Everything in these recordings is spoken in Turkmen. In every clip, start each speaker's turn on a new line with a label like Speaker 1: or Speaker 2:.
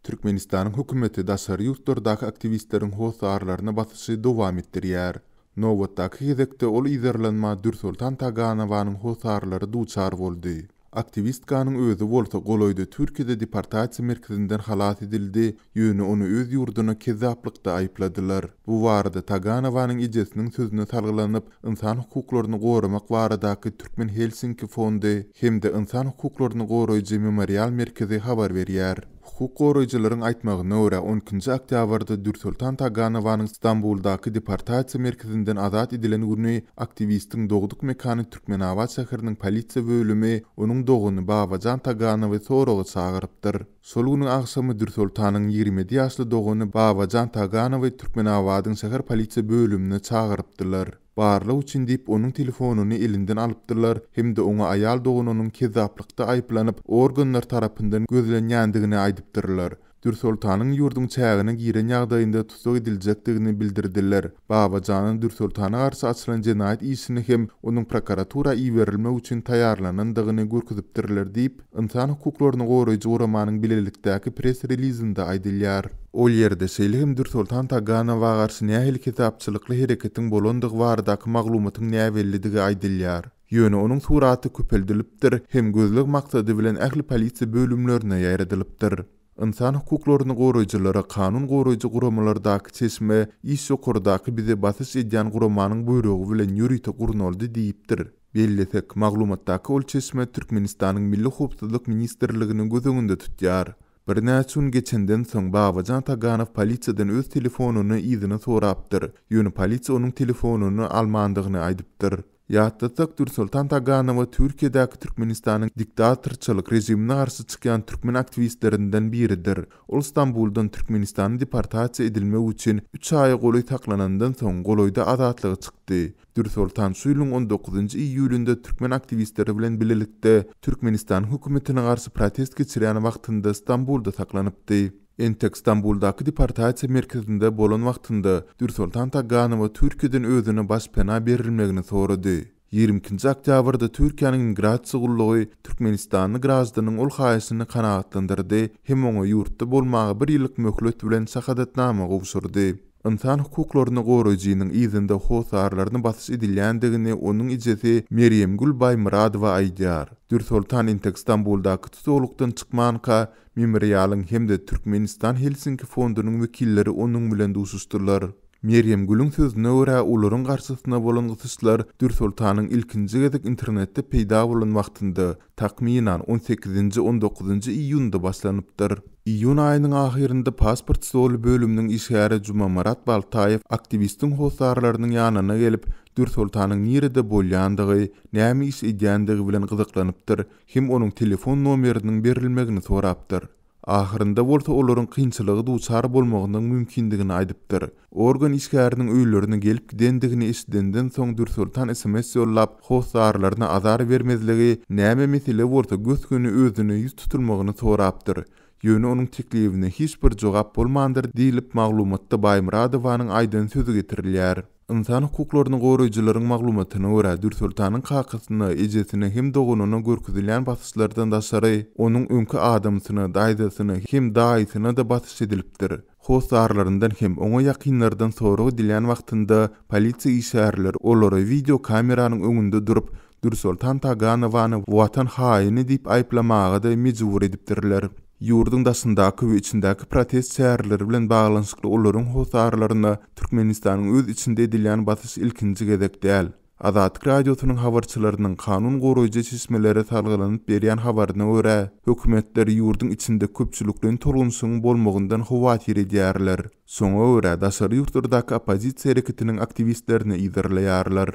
Speaker 1: Türkmenistanyň hökümeti daşary ýurtlardaky aktiwistleriň hossarlaryna basyşy dowam etdirýär. Nobatdaky gezekde ol yzarlanma Dürsoltan Taganowanyň hossarlary duçar boldy. Aktiwistkanyň özi bolsa golaýda Türkiýede deportasiýa merkezinden halas edildi, ýöne ony öz ýurduna kezzaplykda aýypladylar. Bu barada Taganowanyň ejesiniň sözüne salgylanyp, Ynsan hukuklaryny goramak baradaky Türkmen Helsinki fondy hem-de Ynsan hukuklaryny goraýjy Memorial merkezi habar berýär. Hukuk goraýjylaryň aýtmagyna görä, on ikinji oktýabrda Dürsoltan Taganowanyň Stambuldaky deportasiýa merkezinden azat edilen güni aktiwistiň dogduk mekany Türkmenabat şäheriniň polisiýa bölümi onuň dogany Babajan Taganowy soraga çagyrypdyr. Şol günüň agşamy Dürsoltanyň 27 ýaşly dogany Babajan Taganowy Türkmenabadyň şäher polisiýa bölümine çagyrypdylar. Barlag üçin diýip, onuň telefonyny elinden alypdylar hem-de oňa aýal doganynyň kezzaplykda aýyplanyp, organlar tarapyndan gözlenýändigini aýdypdyrlar. Dürsoltanyň ýurduň çägine giren ýagdaýynda tussag ediljekdigini bildirdiler. Babajanyň Dürsoltana garşy açylan jenaýat işini hem onuň prokuratura iberilmek üçin taýýarlanandygyny görkezipdirler diýip, Ynsan hukuklaryny goraýjy guramanyň bilelikdäki press-relizinde aýdylýar. Ol ýerde şeýle hem Dürsoltan Taganowa garşy nähili kezapçylykly hereketiň bolandygy baradaky maglumatyň näbellidigi aýdylýar. Ýöne onuň suraty köpeldilipdir hem gözleg maksady bilen ähli polisiýa bölümlerine ýaýradylypdyr. Ynsan hukuklaryny goraýjylara kanun goraýjy guramalardaky çeşme iş ýokardaky bize basyş edýän guramanyň buýrugy bilen ýörite gurnaldy diýipdir. Bellesek, maglumatdaky ol çeşme Türkmenistanyň Milli howpsuzlyk ministrligini göz öňünde tutýar. Birnäçe gün geçenden soň, Babajan Taganow polisiýadan öz telefonyny yzyna sorapdyr, ýöne polisiýa onuň telefonyny almandygyny aýdypdyr. Ýatlatsak, Dürsoltan Taganowa Türkiýedäki Türkmenistanyň diktatorçylyk režimine garşy çykýan türkmen aktiwistlerinden biridir. Ol Stambuldan Türkmenistana deportasiýa edilmek üçin üç aýa golaý saklanandan soň, golaýda azatlyga çykdy. Dürsoltan şu ýylyň on dokuzynjy iýulynda türkmen aktiwistleri bilen bilelikde Türkmenistanyň hökümetine garşy protest geçirýän wagtynda Stambulda saklanypdy. Entek Stambuldaky deportasiýa merkezinde bolan wagtynda Dürsoltan Taganowa Türkiýeden özüne başpena berilmegini sorady. 22 ikinji oktýabrda Türkiýäniň Migrasiýa gullugy türkmenistanly graždanyň ol haýyşyny kanagatlandyrdy hem oňa ýurtda bolmaga bir ýyllyk möhlet bilen şahadatnama gowşurdy. Ynsan hukuklaryny goraýjynyň yzynda hossarlaryny basyş edilýändigini onuň ejesi Merýemgül Baýmyradowa aýdýar. Dürsoltan entek Stambuldaky tussaglykdan çykmanka, Memorialyň hem-de Türkmenistan Helsinki fondunyň wekilleri onuň bilen duşuşdylar. Merýemgülüň sözüne görä, olaryň garşysyna bolan gysyşlar Dürsoltanyň ilkinji gezek internetde peýda bolan wagtynda, takmynan, on sekizinji, on dokuzynjy iýunda başlanypdyr. Iýun aýynyň ahyrynda pasport stoly bölüminiň işgäri Jumamyrat Baltaýew aktiwistiň hossarlarynyň ýanyna gelip, Dürsoltanyň nirede bolýandygy, näme iş edýändigi bilen gyzyklanypdyr hem onuň telefon nomeriniň berilmegini sorapdyr. Ahyrynda bolsa olaryň kynçylyga duçar bolmagynyň mümkindigini aýdypdyr. Organ işgäriniň öýlerine gelip gidendigini eşidenden soň Dürsoltan sms ýollap, hossarlaryna azar bermezligi, näme mesele bolsa gös-göni özüne ýüz tutulmagyny sorapdyr. Ýöne onuň teklibine hiç bir jogap bolmandyr diýlip, maglumatda Baýmyradowanyň aýdan sözi getirilýär. Ynsan hukuklaryny goraýjylaryň maglumatyna görä, Dürsoltanyň kakasyna, ejesine hem doganyna görkezilýän basyşlardan daşary, onuň öňki adamsyna, daýzasyna hem daýysyna-da basyş edilipdir. Hossarlaryndan hem oňa ýakynlardan sorag edilýän wagtynda polisiýa işgärleri olara wideo kameranyň öňünde durup, Dürsoltan Taganowany watan haýyny diýip aýyplamaga-da mejbur edipdirler. Ýurduň daşyndaky we içindäki protest çäreleri bilen baglanyşykly olaryň hossarlaryna Türkmenistanyň öz içinde edilýän basyş ilkinji gezek däl. Azatlyk Radiosynyň habarçylarynyň kanun goraýjy çeşmelere salgylanyp berýän habaryna görä, hökümetler ýurduň içinde köpçülikleýin tolgunyşygyň bolmagyndan howatyr edýärler. Şoňa görä, daşary ýurtlardaky oppozisiýa hereketiniň aktiwistlerini yzarlaýarlar.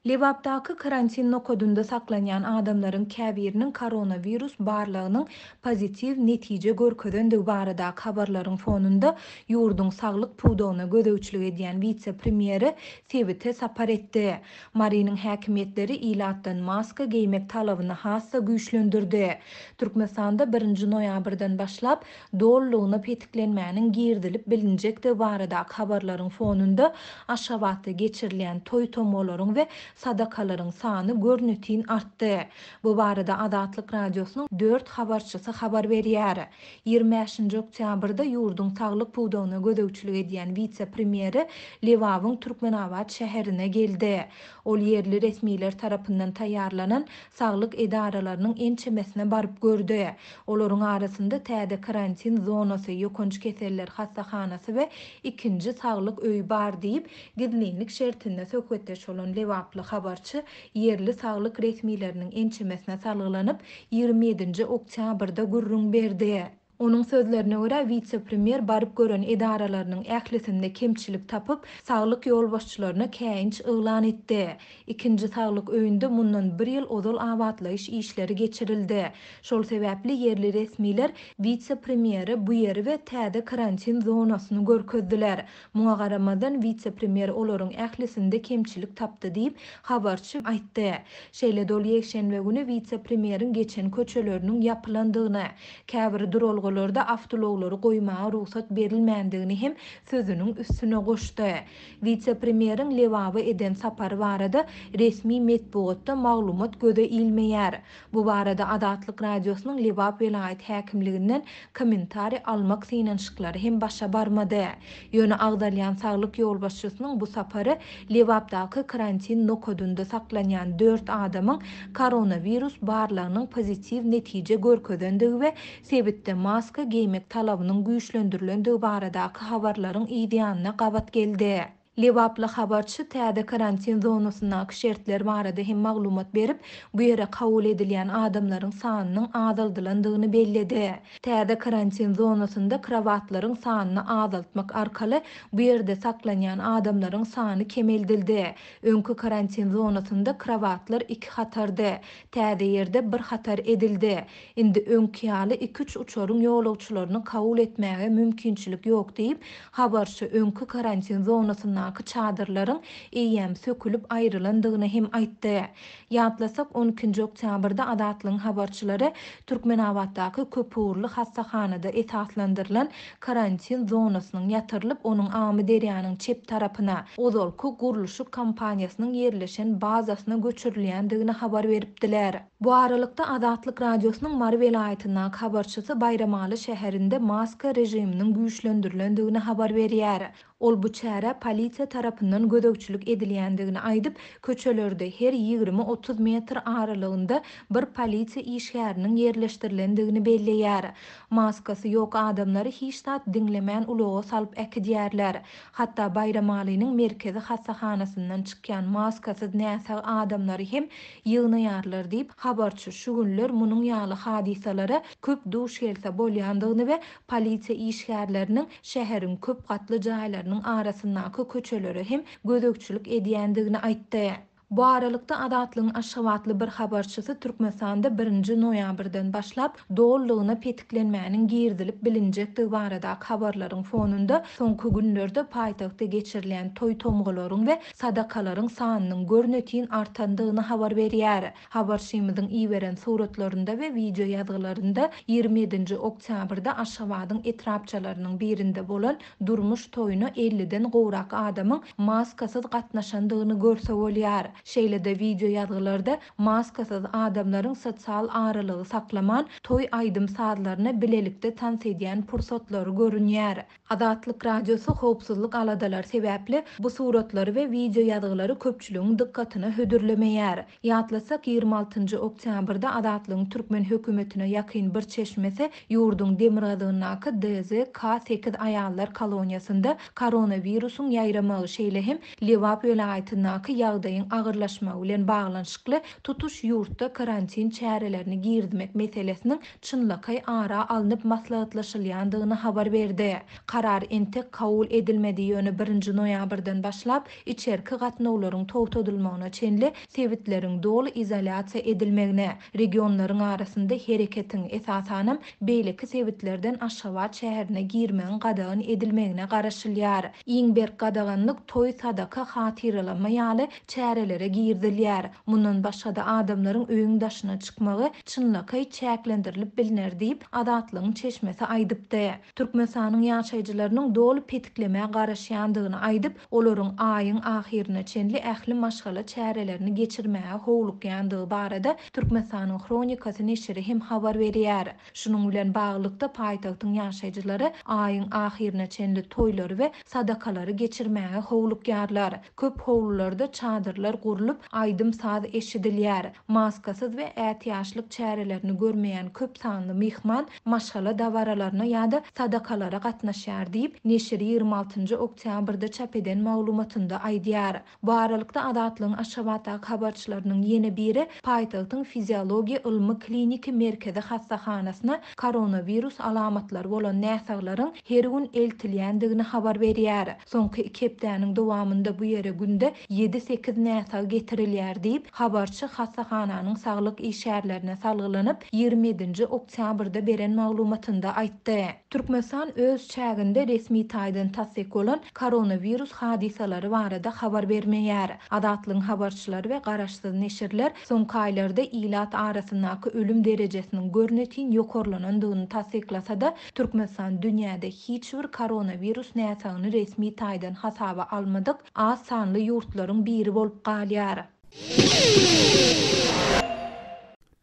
Speaker 2: Lebapdaky karantin nokadynda saklanýan adamlaryň käbiriniň koronawirus barlagynyň pozitiw netije görkezendigi baradaky habarlaryň fonunda ýurduň saglyk pudagyna gözegçilik edýän wise-premýeri sebite sapar etdi. Marynyň häkimiýetleri ilatdan maska geýmek talabyny has-da güýçlendirdi. Türkmenistanda birinji noýabrdan başlap dolulygyna petiklenmäniň girizilip bilinjekdigi baradaky habarlaryň fonunda Aşgabatda geçirilýän toý-tomgalaryň we sadakalaryň sany görnetin artdy. Bu barada Azatlyk Radiosynyň dört habarçysy habar berýär. 25-nji oktýabrda ýurduň saglyk pudagyna gözegçilik edýän wise-premýeri Lebabyň Türkmenabat şäherine geldi. Ol ýerli resmiler tarapyndan taýýarlanan saglyk edaralarynyň ençemesine baryp gördi. Olaryň arasynda täze karantin zonasy, ýokanç keseller hassahanasy we ikinji saglyk öýi bar diýip, gizlinlik şertinde söhbetdeş bolan lebaply habarçy ýerli saglyk resmileriniň ençemesine salgylanyp, 27-nji oktýabrda gürrüň berdi. Onuň sözlerine görä, wise-premýer baryp gören edaralarynyň ählisinde kemçilik tapyp, saglyk ýolbaşçylaryna käýinç yglan etdi. Ikinji saglyk öýünde mundan bir ýyl ozal abatlaýyş işleri geçirildi. Şol sebäpli ýerli resmiler wise-premýere bu ýeri we täze karantin zonasyny görkezdiler. Muňa garamazdan, wise-premýer olaryň ählisinde kemçilik tapdy diýip, habarçy aýtdy. Şeýle-de ol ýekşenbe güni wise-premýeriň geçen köçeleriniň ýapylandygyny, käbir duralgalarda awtoulaglary goýmaga rugsat berilmändigini hem sözüniň üstüne goşdy. Wise-premýeriň Lebaba eden sapary barada resmi metbugatda maglumat göze ilmeýär. Bu barada Azatlyk Radiosynyň Lebap welaýat häkimliginden kommentariý almak synanyşyklary hem başa barmady. Ýöne agzalýan saglyk ýolbaşçysynyň bu sapary Lebapdaky karantin nokadynda saklanýan dört adamyň koronawirus barlagynyň pozitiw netije görkezendigi we sebitde maska geýmek talabynyň güýçlendirilendigi baradaky habarlaryň yzýanyna gabat geldi. Lebaply habarçy täze karantin zonasyndaky şertler barada hem maglumat berip, bu ýere kabul edilýän adamlaryň sanynyň azaldylandygyny belledi. Täze karantin zonasynda krowatlaryň sanyny azaltmak arkaly bu ýerde saklanýan adamlaryň sany kemeldildi. Öňki karantin zonasynda krowatlar iki hatardy. Täze ýerde bir hatar edildi. Indi öňki ýaly iki-üç uçaryň ýolagçylaryny kabul etmäge mümkinçilik ýok diýip, habarçy öňki karantin zonasyndaky çadyrlaryň eýýäm sökülip aýrylandygyny hem aýtdy. Ýatlasak, on ikinji oktýabrda Azatlygyň habarçylary Türkmenabatdaky köpugurly hassahanada esaslandyrylan karantin zonasynyň ýatyrylyp, onuň Amyderýanyň çep tarapyna, ozalky gurluşyk kompaniýasynyň ýerleşen bazasyna göçürilýändigini habar beripdiler. Bu aralykda, Azatlyk Radiosynyň Mary welaýatyndaky habarçysy Baýramaly şäherinde maska režiminiň güýçlendirilendigini habar berýär. Ol bu çärä polisiýa tarapyndan gözegçilik edilýändigini aýdyp, köçelerde her 20-30 metr aralygynda bir polisiýa işgäriniň ýerleşdirilendigini belleýär. Maskasy ýok adamlary hiç zat diňlemän ulaga salyp äkidýärler. Hatda Baýramalynyň merkezi hassahanasyndan çykýan maskasyz näsag adamlary hem ýygnaýarlar diýip, habarçy şu günler munuň ýaly hadysalara köp duş gelse bolýandygyny we polisiýa işgärleriniň şäheriň köp gatly jaýlarynyň arasyndaky köçelere hem gözegçilik edýändigini aýtdy. Bu aralykda, Azatlygyň aşgabatly bir habarçysy Türkmenistanda birinji noýabrdan başlap dolulygyna petiklenmäniň girizilip bilinjekdigi baradaky habarlaryň fonunda soňky günlerde paýtagtda geçirilýän toý-tomgalaryň we sadakalaryň sanynyň görnetin artandygyny habar berýär. Habarçymyzyň iberen suratlarynda we wideoýazgylarynda 27-nji oktýabrda Aşgabadyň etrapçalarynyň birinde bolan durmuş toýuna elliden gowrak adamyň maskasyz gatnaşandygyny görse bolýar. Şeýle-de wideoýazgylarda maskasyz adamlaryň sosial aralygy saklaman, toý aýdym-sazlaryna bilelikde tans edýän pursatlary görünýär. Azatlyk Radiosy howpsuzlyk aladalary sebäpli bu suratlary we wideoýazgylary köpçüligiň dykgatyna hödürlemeýär. Ýatlasak, 26-njy oktýabrda Azatlygyň türkmen hökümetine ýakyn bir çeşmesi ýurduň demirgazygyndaky DZK 8 aýallar koloniýasynda koronawirusyň ýaýramagy, şeýle hem Lebap welaýatyndaky ýagdaýyň agyrlaşmagy bilen baglanyşykly tutuş ýurtda karantin çärelerini girizmek meselesiniň çynlakaý ara alnyp maslahatlaşylýandygyny habar berdi. Karar entek kabul edilmedi, ýöne birinji noýabrdan başlap içerki gatnawlaryň togtadylmagyna çenli sebitleriň doly izolýasiýa edilmegine, regionlaryň arasynda hereketiň, esasanam, beýleki sebitlerden Aşgabat şäherine girmegiň gadagan edilmegine garaşylýar. Iň berk gadaganlyk toý, sadaka, hatyralama ýaly çäreleri. çäklere girizilýär. Mundan başga-da, adamlaryň öýüň daşyna çykmagy çynlakaý çäklendirilip bilner diýip, Azatlygyň çeşmesi aýdypdy. Türkmenistanyň ýaşaýjylarynyň doly petiklemä garaşýandygyny aýdyp, olaryň aýyň ahyryna çenli ähli maşgala çärelerini geçirmäge howlukýandygy barada Türkmenistanyň Hronikasy neşiri hem habar berýär. Şunuň bilen baglylykda, paýtagtyň ýaşaýjylary aýyň ahyryna çenli toýlary we sadakalary geçirmäge howlukýarlar. Köp howlularda çadyrlar gurlup, aýdym-saz eşidilýär. Maskasyz we ätiýaçlyk çärelerini görmeýän köp sanly myhman maşgala dabaralaryna ýa-da sadakalara gatnaşýar diýip, neşir 26 njy oktýabrda çap eden maglumatynda aýdýar. Bu aralykda, Azatlygyň Aşgabatdaky habarçylarynyň ýene biri paýtagtyň Fiziologiýa ylmy-kliniki merkezi hassahanasyna koronawirus alamatlary bolan näsaglaryň her gün eltilýändigini habar berýär. Soňky iki hepdäniň dowamynda bu ýere günde ýedi-sekiz näsag getirilýär diýip, habarçy hassahananyň saglyk işgärlerine salgylanyp, 27 nji oktýabrda beren maglumatynda aýtdy. Türkmenistan öz çäginde resmi taýdan tassyk bolan koronawirus hadysalary barada habar bermeýär. Azatlygyň habarçylary we garaşsyz neşirler soňky aýlarda ilat arasyndaky ölüm derejesiniň görnetin ýokarlanandygyny tassyklasa-da, Türkmenistan dünýäde hiç bir koronawirus näsagyny resmi taýdan hasaba almadyk az sanly ýurtlaryň biri bolup galýar.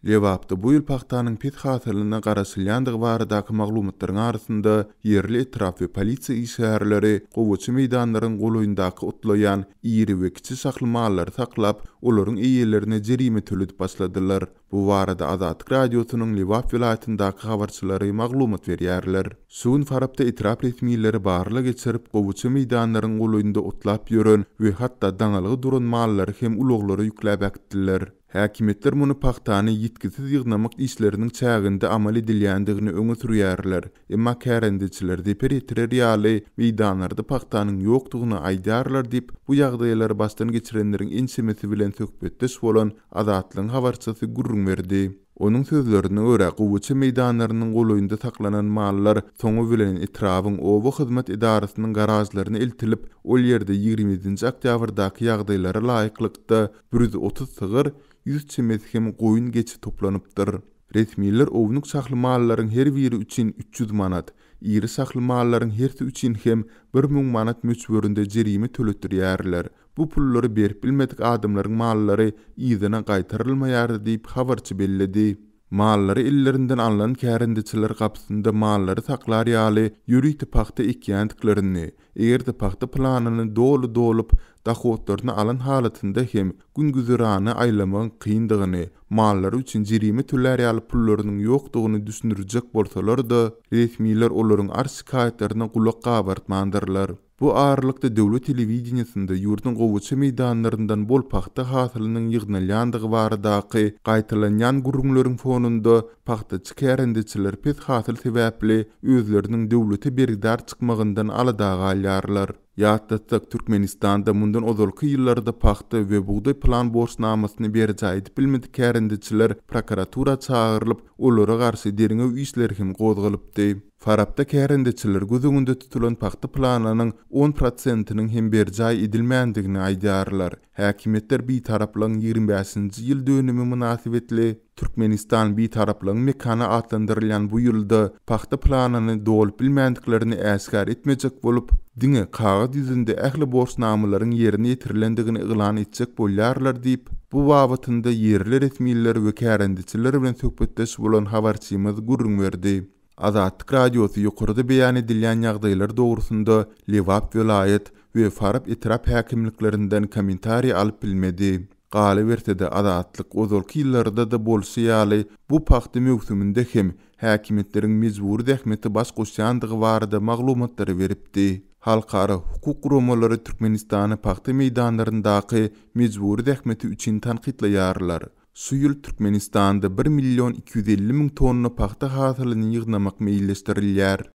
Speaker 1: Lebapda bu ýyl pagtanyň pes hasylyna garaşylýandygy baradaky maglumatlaryň arasynda, ýerli etrap we polisiýa işgärleri gowaça meýdanlaryň golaýyndaky otlaýan iri we kiçi şahly mallary saklap, olaryň eýelerine jerime töledip başladylar. Bu barada Azatlyk Radiosynyň Lebap welaýatyndaky habarçylary maglumat berýärler. Şu gün Farapda etrap resmileri barlag geçirip, gowaça meýdanlaryň golaýynda otlap ýören we hatda daňylgy duran mallary hem ulaglara ýükläp äkitdiler. Häkimiýetler muny pagtany ýitgisiz ýygnamak işleriniň çäginde amal edilýändigini öňe sürýärler. Emma kärendeçiler zeper ýetirer ýaly meýdanlarda pagtanyň ýokdugyny aýdýarlar diýip, bu ýagdaýlary başdan geçirenleriň ençemesi bilen söhbetdeş bolan Azatlygyň habarçysy gürrüň berdi. Onuň sözlerine görä, gowaça meýdanlarynyň golaýynda saklanan mallar soňy bilen etrabyň oba hyzmat edarasynyň garažlaryna eltilip, ol ýerde 27 nji oktýabrdaky ýagdaýlara laýyklykda 130 sygyr, 100 çemesi hem goýun-geçi toplanypdyr. Resmiler ownuk şahly mallaryň her biri üçin 300 manat, iri şahly mallaryň hersi üçin hem 1000 manat möçberinde jerime töletdirýärler. Bu pullary berip bilmedik adamlaryň mallary yzyna gaýtarylmaýar diýip, habarçy belledi. Mallary ellerinden alnan kärendeçiler gapysynda mallary saklar ýaly ýörite pagta ekýändiklerini, eger-de pagta planyny doly dolup, dohodlaryny alan halatynda hem gün-güzerany aýlamagyň kyndygyny, mallary üçin jerime tölär ýaly pullarynyň ýokdugyny düşündirjek bolsalar-da, resmiler olaryň arz-şikaýatlaryna gulak gabartmandyrlar. Bu aralykda döwlet telewideniýesinde ýurduň gowaça meýdanlaryndan bol pagta hasylynyň ýygnalýandygy baradaky gaýtalanýan gürrüňleriň fonunda pagtaçy kärendeçiler pes hasyl sebäpli özleriniň döwlete bergidar çykmagyndan alada galýarlar. Ýatlatsak, Türkmenistanda mundan ozalky ýyllarda pagta we bugdaý plan borçnamasyny berjaý edip bilmedik kärendeçiler prokuratura çagyrylyp, olara garşy derňew işleri hem gozgalypdy. Farapda kärendeçiler göz öňünde tutulan pagta planynyň on prosentiniň hem berjaý edilmändigini aýdýarlar. Häkimiýetler Bitaraplygyň 25-nji ýyl dönümi mynasybetli Türkmenistan Bitaraplygyň mekany atlandyrylýan bu ýylda pagta planyny dolup bilmändiklerini äşgär etmejek bolup, diňe kagyz ýüzünde ähli borçnamalaryň ýerine ýetirilendigini yglan etjek bolýarlar diýip, bu babatynda ýerli resmiler we kärendeçiler bilen söhbetdeş bolan habarçymyz gürrüň berdi. Azatlyk Radiosy ýokarda beýan edilýän ýagdaýlar dogrusynda Lebap welaýat we Farap etrap häkimliklerinden kommentariý alyp bilmedi. Galyberse-de, Azatlyk ozalky ýyllarda-da bolşy ýaly, bu pagta möwsüminde hem häkimiýetleriň mejbury zähmete baş goşýandygy barada maglumatlary beripdi. Halkara hukuk guramalary Türkmenistany pagta meýdanlaryndaky mejbury zähmeti üçin tankytlaýarlar. Şu ýyl Türkmenistanda bir million 250 müň tonna pagta hasylyny ýygnamak meýilleşdirilýär.